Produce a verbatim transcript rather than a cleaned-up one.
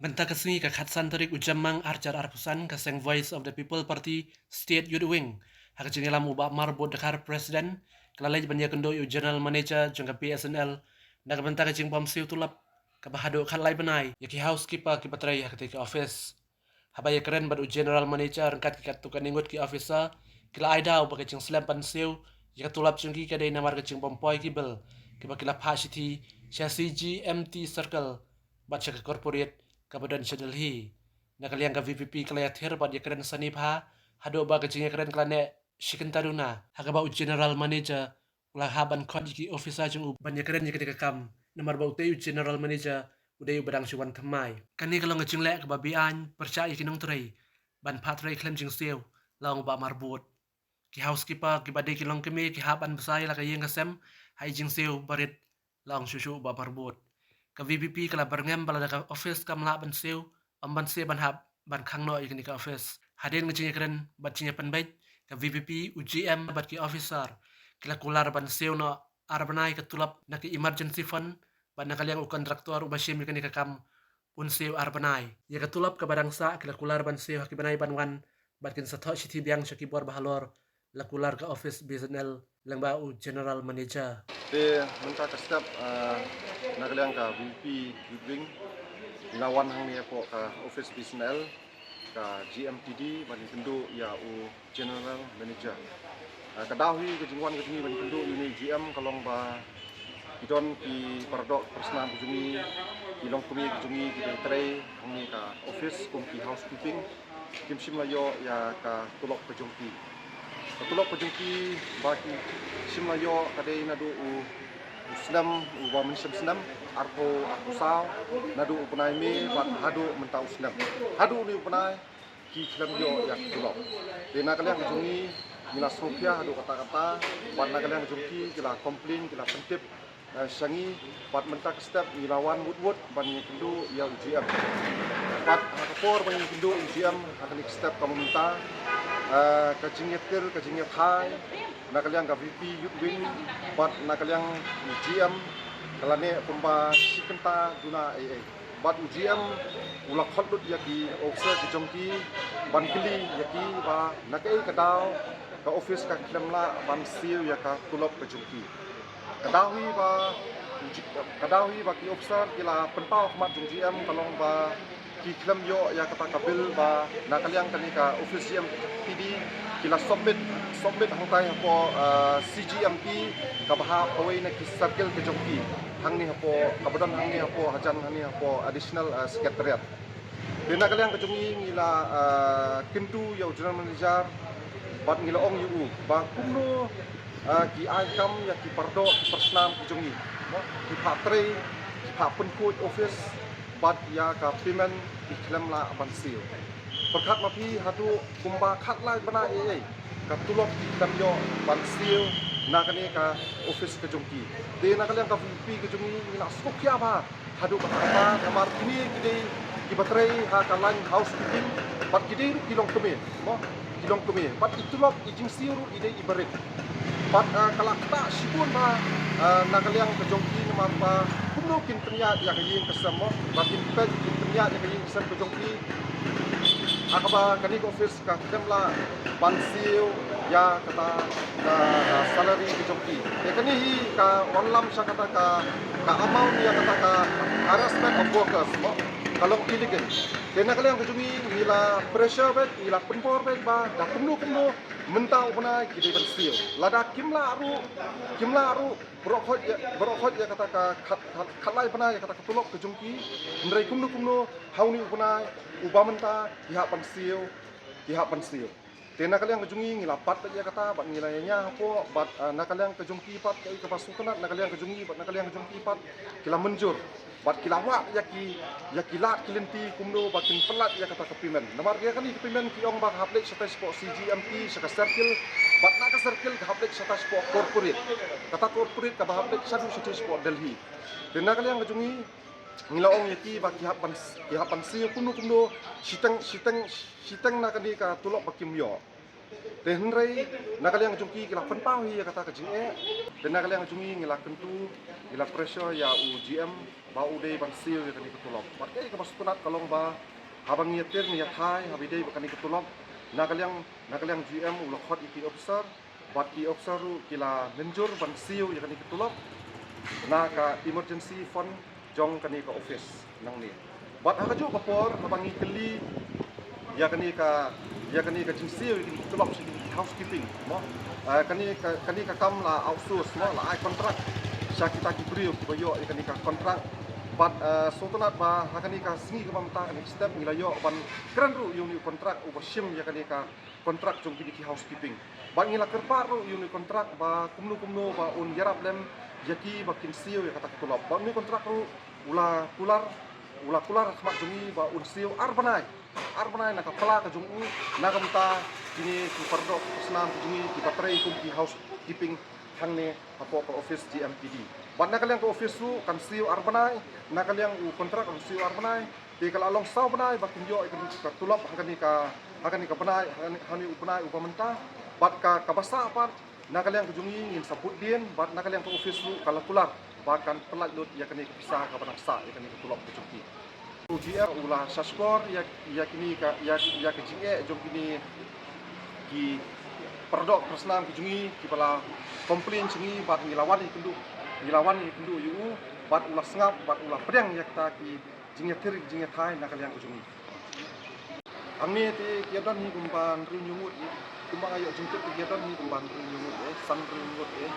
Mynta ka sngi ka khatsan tarik u Jymmang arhajar arphew san, ka seng Voice of the People Party State Youth Wing, ha ka jingïalam u Bah Marbud Dkhar, President, ka la leit ban ïakynduh ïa u General Manager jong ka B S N L na ka bynta ka jingbym siew tulop kaba haduh khatlai bnai ïa ki housekeeper kiba trei ha katei ka office. Haba ïakren bad u General Manager ryngkat ki katto katne ngut ki officer, ki la ai daw ba ka jingslem ban siew ïa ka tulop jong ki ka dei namar ka jingbym poi ki bill kiba ki la phah shithi sha C G M T Circle bad sha ka corporate kaba don sha Delhi. Na ka liang ka V P P ka la ïathir bad ïakren sani bha haduh ba ka jingïakren ka la neh shi kynta duna, ha kaba u General Manager u la hap ban khot ïa ki officer jong u ban ïakren ïa kane ka kam, namar ba utei u General Manager u dei uba dang shu wan thymmai. Kane ka long ka jingleh kaba beaiñ pyrshah ïa ki nongtrei ban phah trei khlem jingsiew, la ong u Bah Marbud. Ki housekeeper kiba dei ki longkmie ki hap ban bsa ïa la ka ïing ka sem ha i jingsiew barit, la ong shuh shuh u Bah Marbud. Ka V P P ka la byrngem ba lada ka office kam lah ban siew, ym ban siew ban hap ban khang noh ïa kane ka office. Hadien ka jingïakren bad jingïapynbeit, ka V P P, u G M bad ki officer ki la kular ban siew noh ar bnai ka tulop na ka emergency fund, bad na ka liang u contractor uba shim ïa kane ka kam un siew ar bnai. Ïa ka tulop kaba dang sah ki la kular ban siew ha ki bnai ban wan, bad kin sa thoh shithi biang sha ki bor bahalor, la kular ka office B S N L lyngba u General Manager. Te mynta ka step, ah, na ka liang ka V P Youth Wing, ngi la wan hangne hapoh ka office B S N L, ka G M T D, ban ïakynduh ïa u General Manager. Ah, ka daw hi ka jingwan ka jong ngi ban ïakynduh ïa une u G M ka long ba ki don ki paradoh ki parasnam ki jong ngi, ki longkmie ki jong ngi kiba trei hangne ka office kum ki housekeeping, kim shym la ïoh ïa ka tulop ka jong ki. Ka tulop ka jong ki ba ki shym la ïoh ka dei naduh u, u snem, uba mynshem snem arphew, arphew saw, naduh u bnai May bad haduh mynta u snem. Haduh une u bnai ki khlem ïoh ïa ka tulop. Te na ka liang ka jong ngi, ngi la sngewkhia haduh katta katta, bad na ka liang ka jong ki, ki la complain, ki la pyntip, eh, sha ngi, bad mynta ka step ngi la wan wut wut ban ïakynduh ïa u G M. Bad ha ka por ban ïakynduh ïa u G M ha kane ka step ka mynta, eh, ka jingïathir, ka jingïathai na ka liang ka V P Youth Wing bad na ka liang u G M ka la neh kumba shi kynta duna ei ei. Bad u G M u la khot lut ïa ki officer ki jong ki ban kylli ïa ki ba na kaei ka daw ka office ka khlem lah ban siew ïa ka tulop ka jong ki. Ka daw hi ba, ka daw hi ba ki officer ki la pynpaw ha khmat jong u G M ka long ba ki khlem ïoh ïa kata ka bill ba na ka liang kane ka office G M T D ki la submit, submit hangtai hapoh, ah, C G M T kaba hap kawei na ki circle ka jong ki hangne hapoh, kaba don hangne hapoh hajan hangne hapoh Additional, ah, Secretariat. Te na ka liang ka jong ngi ngi la, ah, kyntu ïa u General Manager bad ngi la ong ïa u ba kumno, ah, ki ai kam ïa ki paradoh ki parasnam ki jong ngi, ki phah trei, ki phah pynkhuid office bad ïa ka payment ki khlem lah ban siew. Pyrkhat ma phi haduh kumba khatlai bnai ei ei ka tulop ki khlem ïoh ban siew na kane ka office ka jong ki. Te na ka liang ka V P ka jong ngi ngi la sngewkhia bha haduh katta katta namar kine ki dei kiba trei ha ka line housekeeping bad ki dei ruh ki longkmie, mo, ki longkmie bad i tulop i jingsiew ruh i dei iba rit. Bad, ah, ka la ktah shibun bha, ah, na ka liang ka jong ki namar ba kumno kin pynïaid ïa ka ïing ka sem, mo, ba kin peit kin pynïaid ïa ka ïing ka sem ka jong ki ha kaba kane ka office ka khlem lah ban siew ïa kata ka, ka salary ka jong ki. Te kane hi ka wallam sha kata ka, ka amount ïa kata ka harassment of workers, mo, ka long illegal. Te na ka liang ka jong ngi ngi la pressure beit, ngi la pynbor beit ba da kumno kumno mynta u bnai ki dei ban siew. Lada kim lah ruh, kim lah ruh baroh khoit ïa, baroh khoit ïa kata ka khat, khat, khatlai bnai ïa kata ka tulop ka jong ki. Hynrei kumno kumno ha une u bnai uba mynta ki hap ban siew, ki hap ban siew. Te na ka liang ka jong ngi ngi la bat beit ïa kata bad ngi la ïa nia hapoh bad, ah, na ka liang ka jong ki pat kaei kaba sngewtynnat na ka liang ka jong ngi bad na ka liang ka jong ki pat ki la mynjur bad ki la wad ïa ki, ïa ki lad ki lynti kumno ba kin pynlait ïa kata ka payment. Namar ïa kane ka payment ki ong ba ka hap leit shatai shapoh C G M T sha ka circle bad na ka circle ka hap leit shatai shapoh corporate. Kata corporate kaba hap leit shaduh shatai shapoh Delhi. Te na ka liang ka jong ngi ngi la ong ïa ki ba ki hap ban, ki hap ban siew kumno kumno shiteng, shiteng, shiteng na kane ka tulop ba kim ïoh. Te hynrei na ka liang jong ki ki la pynpaw hi ïa kata ka jingeh. Te na ka liang jong ngi ngi la kyntu, ngi la pressure ïa u G M ba u dei ban siew ïa kane ka tulop. Bad kaei kaba sngewtynnat ka long ba haba ngi ïatir ngi ïathai haba ïadei bad kane ka tulop, na ka liang, na ka liang G M u la khot ïa ki officer, bad ki officer ruh ki la mynjur ban siew ïa kane ka tulop na ka emergency fund jong kane ka office nangne. Bad ha kajuh ka por haba ngi kylli ïa kane ka, ïa kane ka jingsiew ïa kane ka tulop sha kine ki housekeeping, mo. Eh, kane ka, kane ka kam la outsource, mo, la ai contract sha kita ki briew kiba ïoh ïa kane ka contract. Bad, eh, sngewtynnat ba ha kane ka sngi kaba mynta, kane ka step ngi la ïoh ban kren ruh ïa une u contract uba shim ïa kane ka contract jong kine ki housekeeping. Bad ngi la kyrpad ruh ïa une u contract ba kumno kumno ba un ïarap lem ïa ki ba kin siew ïa kata ka tulop. Bad une u contract ruh u la kular, u la kular ha khmat jong ngi ba un siew ar bnai, ar bnai na ka pla ka jong u, na ka bynta kine ki paradoh parsnam ki jong ngi kiba trei kum ki housekeeping hangne hapoh ka office G M P D. Bad na ka liang ka office ruh kan siew ar bnai, na ka liang u contract ruh kan siew ar bnai. Te ka la long saw bnai ba kin ïoh ïa kane ka tulop ha kane ka, ha kane ka bnai, ha kane, ha kane u bnai uba mynta. Bad ka, kaba sah pat, na ka liang ka jong ngi ngin sa bud dien, bad na ka liang ka office ruh ka la kular ba kan pyllait lut ïa kane ka pisa kaba dang sah ïa kane ka tulop ka jong ki. U G M u la shahshkor ïa, ïa kine ka, ïa, ïa ka jingeh jong kine ki paradoh parsnam ki jong ngi kiba la complain jong ngi, bad ngi la wan ïakynduh, ngi la wan ïakynduh ïa u, bad u la sngap bad u la pdiang ïa kita ki jingïatir ki jingïathai na ka liang ka jong ngi. Hangne te ki ïadon hi kumba hynriew hynñiew ngut hi, kumba nga ïoh jingtip te ki ïadon hi kumba hynriew hynñiew ngut hi, san hynriew ngut hi.